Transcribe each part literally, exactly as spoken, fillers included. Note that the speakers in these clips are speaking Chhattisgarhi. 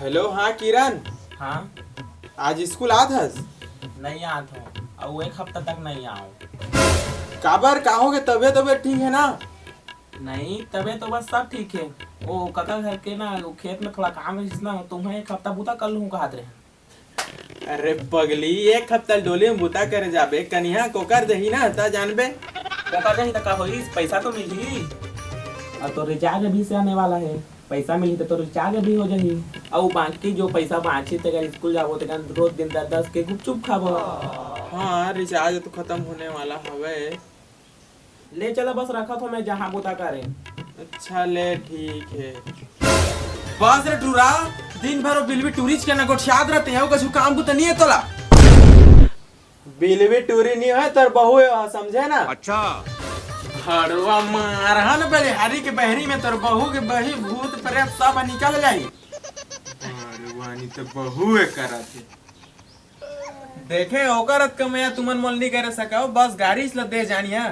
हेलो, हाँ किरण। हाँ। आज स्कूल आत हस? नहीं आत हूँ, अउ एक हफ्ता तक नहीं आऊँ। काबर, का होगे? तबियत, तबियत ठीक है ना? नहीं, तबियत तो बस सब ठीक है। वो कका घर के ना, वो खेत में थोड़ा काम रहिस ना, तो मैं एक हफ्ता बूता कर लूँ कहत रहे। अरे पगली, एक हफ्ता डोली में बूता करे जाबे, कनिहा कोकर देही ना, ता जानबे। कोकर देही त का होइस, पैसा तो मिलही। और तो रिचार्ज अभी से आने वाला है, पैसा मिलही त तो रिचार्ज भी हो जाही। और बाकी जो पैसा बाँची, तेकर स्कूल जाबो, तेकर रोज दिन दस दस के गुपचुप खाबो। हाँ, रिचार्ज तो खत्म होने वाला हवे। ले चला, बस रखत हो, मैं जहाँ बूता करे। अच्छा, ले, ठीक है। बस रे टूरा, दिन भर वो बिलवी टूरिच के ना गोठियात रहते हैं, वो कछु काम बूता नहीं है तोला। बिलवी टूरी नहीं है, तोर बहू है, समझे ना? अच्छा। भड़वा मारहा न बलिहारी के बहरी में तोर बहू के बही भूत प्रेत सब निकल जाही। भड़वा नहीं तो बहू है करत है। देखे, ओकर अतका मया तुमन मोल नी करे सकव, बस गाड़ी ल दे जानिया।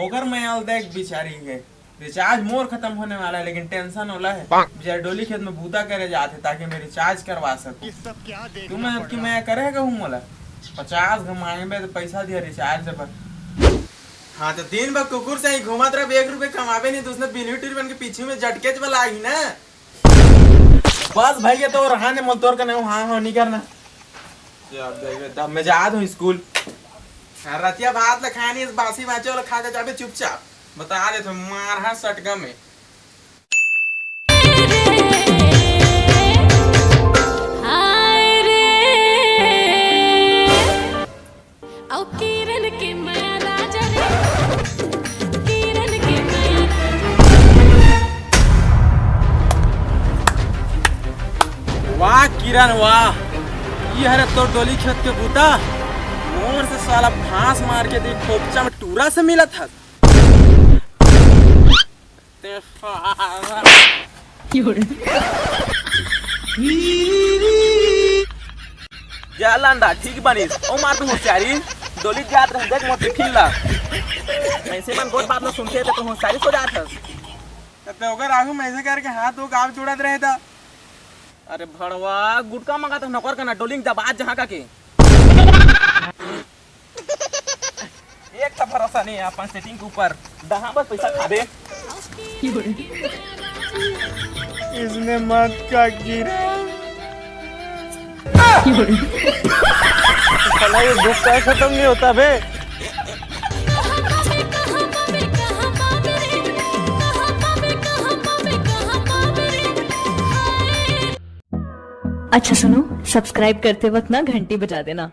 ओकर मया ल देख बिचारी के। रिचार्ज मोर खत्म होने वाला है, लेकिन टेंशन ओला है। बेचारी डोली खेत में बूता करे जात है, ताकि मैं रिचार्ज करवा सकूं। तुमन अतकी मया करे है कहूं मोला? पचास घमाएंगे तो पैसा दिया रिचार्ज बर। हाँ, तो दिन भर कुकुर से ही घूमत रह, एक रुपये कमाबे नहीं, तो उसने बिलवी टूरी बन के पीछे में झटकेच वाला आही ना। बस भैया, तो रहा ने मोल तोर कने, हाँ, हाँ, नहीं करना। जब देखबे तब मैं जात हूँ स्कूल। हाँ, रतिया भात ल खाए नहीं, बासी बाँचे वाला खा के जाबे चुपचाप। बता देत हूँ, मारहा सटका में। हाय रे, अउ किरण के मया राजा रे, किरण के मया। वाह किरण वाह, ये हरे तोर डोली खेत के बूता। मोर से साला फांस मार के देख, खोपचा में टूरा से मिलत हस। ते साला। जा लंडा, ठीक बनिस। ओ मार तू होशियारी। डोली जात रह, देख मोर टिफिन ला। ऐसे मन गोठ बात न सुनते तो तू होशियारी सो जात हस। तब तो ओकर आगू में ऐसे करके हाथ धो के आप जोड़त रहे था। अरे भड़वा, गुटका मंगा तो नौकर का ना, डोली में दबा जहाँ का के। एक तो भरोसा नहीं है अपन सेटिंग के ऊपर। दहा बस पैसा खाबे। इसने मत का गिरा। साला ये दुख का खत्म नहीं होता बे। अच्छा सुनो, सब्सक्राइब करते वक्त ना घंटी बजा देना।